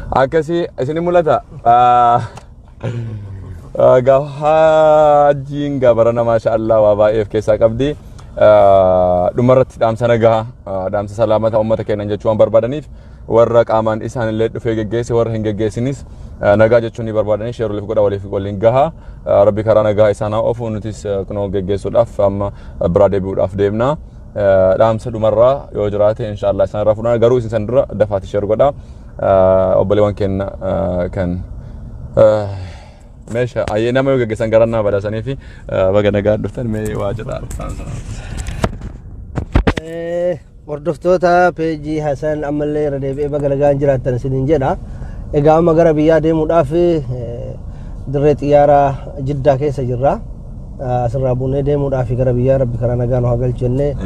Akkasii isin mul'ata. Egaa hajjiin gabarana maasha Allah waa baay'ee of keessaa qabdi. Dhumarratti dhaamsa nagaa dhaamsa salaamata uummata keenyan jechuu waan barbaadaniif warra qaamaan isaan illee dhufee geggeesse warra hin geggeessinis nagaa jechuun ni barbaadanii share waliif godha waliif waliin gaha. Rabbi karaa nagaa isaan haa oofu nutis kunoo geggeessuudhaaf amma biraa deebi'uudhaaf deemna. Dhaamsa dhumarraa yoo jiraate inshaallah isaan irraa fudhana garuu isin san dura dafaati share godha. Obboleewwan keenya kan meesha ayyee nama yoo geggeessan garaan nama badasanii fi baga nagaa dhuftan mee waa jedha. Hordoftoota peejii Hasan ammallee irra deebi'ee baga nagaan jiraattan isiniin jedha. Egaa amma gara biyyaa deemuudhaaf dirree xiyyaaraa Jiddaa keessa jirra. Asirraa buunee deemuudhaaf gara biyyaa rabbi karaa nagaa nu haa galchu jennee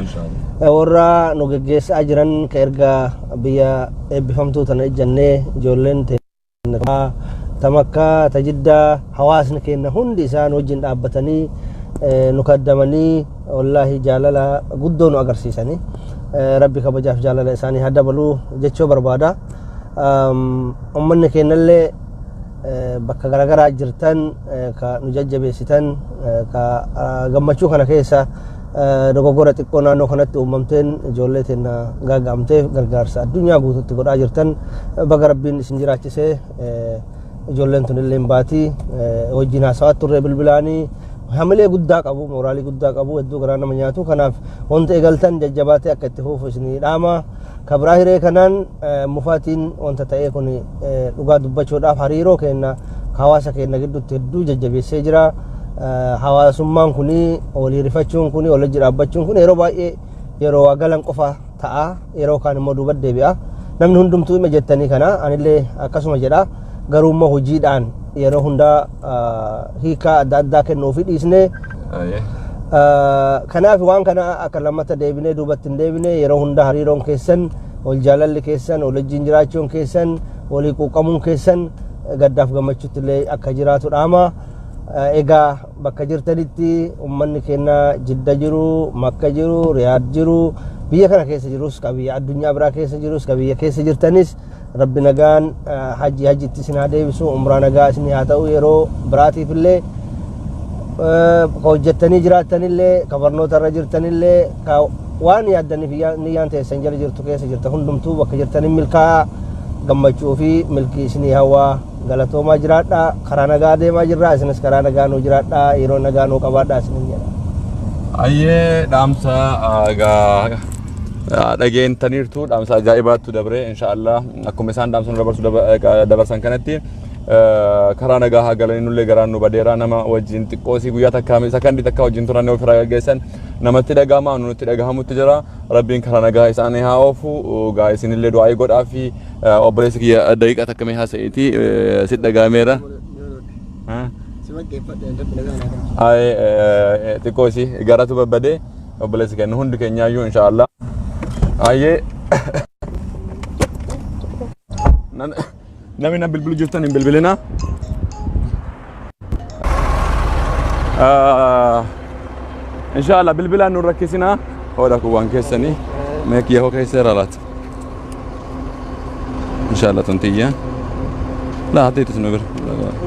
warra nu geggeessaa jiran ka erga biyya eebbifamtuu tana ejjannee ijoolleen teenya ta Makkaa ta Jiddaa hawaasni keenya hundi isaan wajjin dhaabbatanii nu kaddamanii wallaahi jaalala guddoo nu agarsiisanii rabbi kabajaaf jaalala isaanii haa dabaluu jechuu barbaada. Uummanni keenyallee bakka garaagaraa jirtan ka nu jajjabeessitan ka gammachuu kana keessa dogoggora xiqqoo naannoo kanatti uumamteen ijoollee teenya gaaga'amteef gargaarsa addunyaa guututti godhaa jirtan baga rabbiin isin jiraachisee ijoolleen tun illee baatii wajjin haasawaa turre bilbilaanii hamilee guddaa qabu mooraalii guddaa qabu hedduu garaa nama nyaatu kanaaf wanta eegaltan jajjabaatee akka itti fufu isinii dhaama kabraa hiree kanaan mufaatiin wanta ta'ee kun dhugaa dubbachuudhaaf hariiroo keenya hawaasa keenya gidduutti hedduu jajjabeessee jira. Hawaasummaan kun walii rifachuun kun wal wajji dhaabbachuun kun yeroo baay'ee yeroo waa galan qofa ta'a yeroo kaan immoo duuba deebi'a. Namni hundumtuu hima jettanii kana anillee akkasuma jedha garuu immoo hojiidhaan yeroo hundaa hiikaa adda addaa kennuufi dhiisnee Kanaaf waan kana akka lammata deebinee duubatti hin deebine yeroo hunda hariiroon keessan wal jaalalli keessan wal wajjin jiraachuun keessan walii quuqamuun keessan gaddaaf gammachuutti illee akka jiraatu dhaama. Egaa bakka jirtanitti uummanni keenya Jidda jiru, Makka jiru, Riyaad jiru, biyya kana keessa jirus, ka biyya addunyaa biraa keessa jirus, ka biyya keessa jirtanis rabbi nagaan hajji hajjitti isin haa deebisu, umraa nagaa isin haa ta'u yeroo biraatiif illee ka hojjettanii jiraattanillee, ka barnoota irra jirtanillee, ka waan yaaddaniif niyyaan teessan jala jirtu keessa jirta hundumtuu bakka jirtanii milkaa'aa gammachuu fi milkii isinii hawwaa. Galatoomaa jiraadhaa karaa nagaa deemaa jirraa isinis karaa nagaa nuu jiraadhaa yeroo nagaa nuu qabaadhaa isinin jedha. Ayyee dhaamsa egaa dhageentaniirtu dhaamsa ajaa'ibaattu dabre inshaallah akkuma isaan dhaamsa nu dabarsu dabarsan kanatti karaa nagaa haa galanii nullee garaan nu badeera nama wajjin xiqqoosii guyyaa takkaa sakandii takkaa wajjin turan ofirraa gaggeessan namatti dhagahama nu nutti dhagahamutti jira rabbiin karaa nagaa isaanii haa oofu gaa isinillee du'aa'ii godhaa fi Obboleessi kiyya daqiiqaa takka mee haasa'eeti si dhaga'ameera. Ayi xiqqoo isii garatu babbadee obboleessi keenya hundi keenyaayyuu inshaallah. Ayyee namni na bilbilu jirtan hin bilbilina. Inshaallah bilbilaan nu rakkisinaa. Hoodha kun waan keessanii mee kiyya hoo keessa irra laata. Inshaallah tun tiyya. Laa hatteetu nu bira.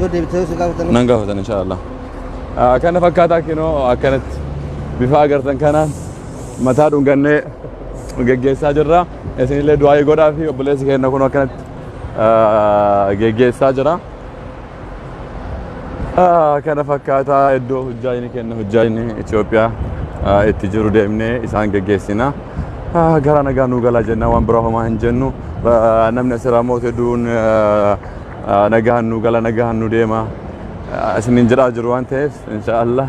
Yoo deebitee si gaafatan. Nan gaafatan inshaallah. Kana fakkaataa kinoo akkanatti bifa agartan kanaan mataa dhungannee geggeessaa jirra. Isinillee du'aayii godhaa fi obboleessi keenya kun akkanatti geggeessaa jira. Kana fakkaataa iddoo hujjaayni kenna hujjaayni Itoophiyaa itti jiru deemnee isaan geggeessina. Gara nagaa nuu galaa jenna waan biraa homaa hin jennu. Namni asirraa moote duun nagaan nuu gala nagaan nu deema. Isiniin jedhaa jiru waan ta'eef inshaallah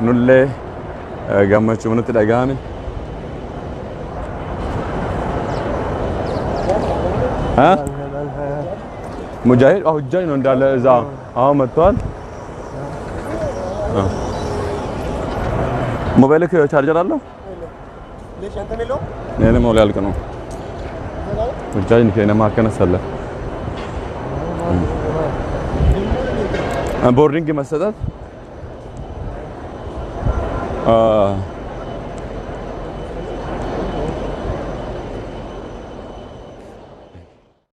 nullee gammachuu nutti dhaga'ame. ሙጃሂድ ሁጃጅ ነው እንዳለ እዛ አሁን መጥተዋል። ሞባይልክ ቻርጀር አለው? እኔ ሞላ ያልቅ ነው። ሁጃጅ ከነ ማከነሰለ ቦርዲንግ መሰጠት